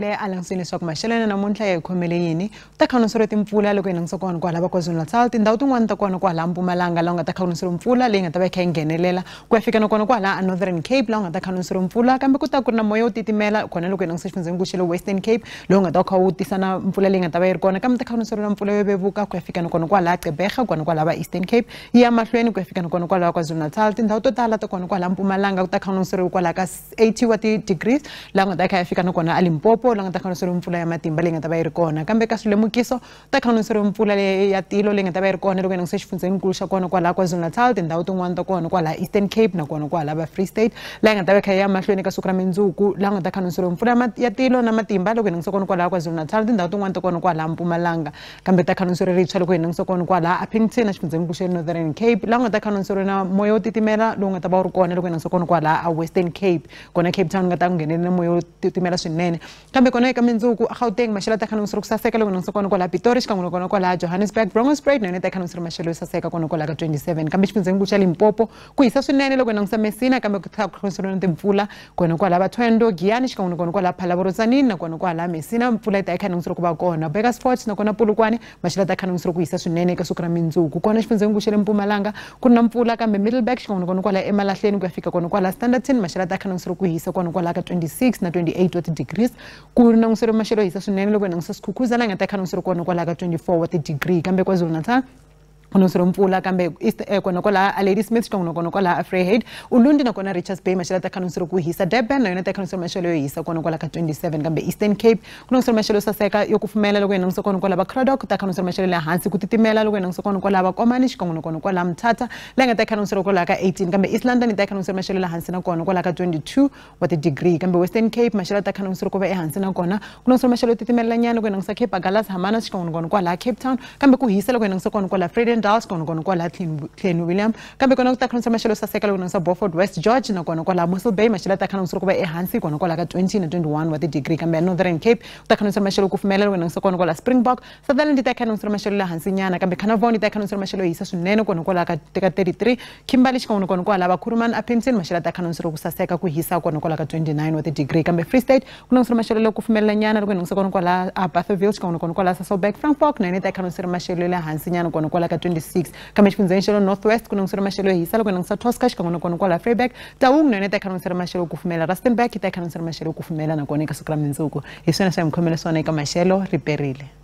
Lembe a languseni leswaku maxelo ya namuntlha ya hi khomele yini. Ku ta kha ku timpfula loko hi langutisa kona kwala va KwaZulu-Natal, tindhawu tin'wani ta kona kwala Mpumalanga laha u nga ta kha ku mpfula leyi nga ta va yi kha yi nghenelela ku ya fika na kona kwala Northern Cape laha u nga ta kha ku mpfula, kambe ku ta ku ri na moya wo titimela kona loko hi langutisa xifundzhenikulu xa le Western Cape lowu nga ta kha wu tisa na mpfula leyi nga ta va yi ri kona, kambe ta kha ku na mpfula yo vevuka ku ya fika na kona kwala Gqeberha, kona kwala va Eastern Cape yi ya mahlweni ku ya fika na kona kwala KwaZulu-Natal. Tindhawu to tala ta kona kwala Mpumalanga ku ta kha ku kwala ka 80 wa ti-degrees laha nga ta kha ya fika na kona a Limpopo laha nga ta kha ku mpfula ya matimba leyi nga ta va yi ri kona, kambe ka swilemukiso ta kha ku mpfula leyi ya tilo leyi nga ta va yi ri kona loko hi langutisa xifundzhenikulu xa kona kwala KwaZulu-Natal, tindhawu tin'wani ta kona kwala Eastern Cape na kona kwala va Free State laha nga ta va kha ya mahlweni ka siku ra mundzuku laha nga ta kha ku mpfula ya tilo na matimba loko hi langutisa kona kwala KwaZulu-Natal, tindhawu tin'wani ta kona kwala Mpumalanga, kambe ta kha ku ritshwa loko hi langutisa kona kwala Upington na xifundzhenikulu xa Northern Cape laha nga ta kha ku na moya wo titimela lowu nga ta va wu ri kona loko hi langutisa kona kwala a Western Cape, kona Cape Town nga ta nghenelela moya wo titimela swinene. Kambe kona eka mundzuku Gauteng maxelo ta kha ku saseka loko hi langutisa kona kwala Pretoria xikan'we na kona kwala Johannesburg, Bronkhorstspruit na yona ta kha ku maxelo yo saseka kona kwala ka 27, kambe xifundzhenikulu xa Limpopo ku hisa swinene loko hi langutisa Messina, kambe ku kha ku na timpfula kona kwala Vathwendo, Giyani xikan'we na kona kwala Phalaborwa Tzaneen na kona kwala Messina mpfula yi ta yi kha yi ku va kona. Burgersfort na kona Polokwane maxelo ta kha ku hisa swinene eka siku ra mundzuku. Kona xifundzhenikulu xa le Mpumalanga ku ri na mpfula, kambe Middelburg xikan'we na kona kwala Emalahleni ku ya fika kona kwala Standerton maxelo ta kha ku hisa kona kwala ka 26 na 28 wa ti-degrees, ku ri na maxelo hisa swinene loko hi langutisa Skukuza laha nga ta kha kona kwala ka 24 wa ti-degree. Kambe KwaZulu-Natal ku na mpfula, kambe kona kwala a Ladysmith xikan'we na kona kwala a Vryheid, Ulundi na kona Richards Bay maxelo ta kha ku hisa. Durban na yona ta kha maxelo yo hisa kona kwala ka 27, kambe Eastern Cape ku na maxelo yo saseka yo kufumela loko hi langutisa kona kwala va Cradock ta kha maxelo le hansi ku titimela loko hi langutisa kona kwala va Komani xikan'we na kona kwala Mthatha laha nga ta kha kwala ka 18, kambe East London ta kha maxelo le hansi na kona kwala ka 22 wa ti-degree. Kambe Western Cape maxelo ta kha ku va ehansi na kona ku na maxelo yo titimela nyana loko hi langutisa Cape Agulhas, Hamana xikan'we na kona kwala Cape Town, kambe ku hisa loko hi langutisa kona kwala Vredendal xikan'we na kona kwala Clanwilliam, kambe kona ku ta kha maxelo saseka loko langutisa Beaufort West George na kona kwala Mossel Bay maxelo ta kha ku va ehansi kona kwala ka 20 na 21 wa ti-degree. Kambe Northern Cape ku ta kha maxelo kufumela loko langutisa kona kwala Springbok, Sutherland ta kha maxelo le hansi nyana, kambe Carnarvon ta kha maxelo hisa swinene kona kwala ka 33, Kimberley xikan'we na kona kwala va Kuruman Upington maxelo ta kha ku saseka ku hisa kona kwala ka 29 wa ti-degree. Kambe Free State ku na maxelo le kufumela nyana loko langutisa kona kwala Bathaville xikan'we na kona kwala Sasolburg, Frankfort na yona ta kha maxelo le hansi nyana kona kwala ka 26. Kambe xifundzheni xa le North West ku na maxelo yo hisa loko hi langutisa Tosca xikan'we na kona kwala Vryburg, Taung na yona ta kha maxelo yo kufumela, Rustenburg yi ta kha maxelo yo kufumela na kona eka siku ra mundzuku. Hi swona swa hi mi khomele swona eka maxelo riperile.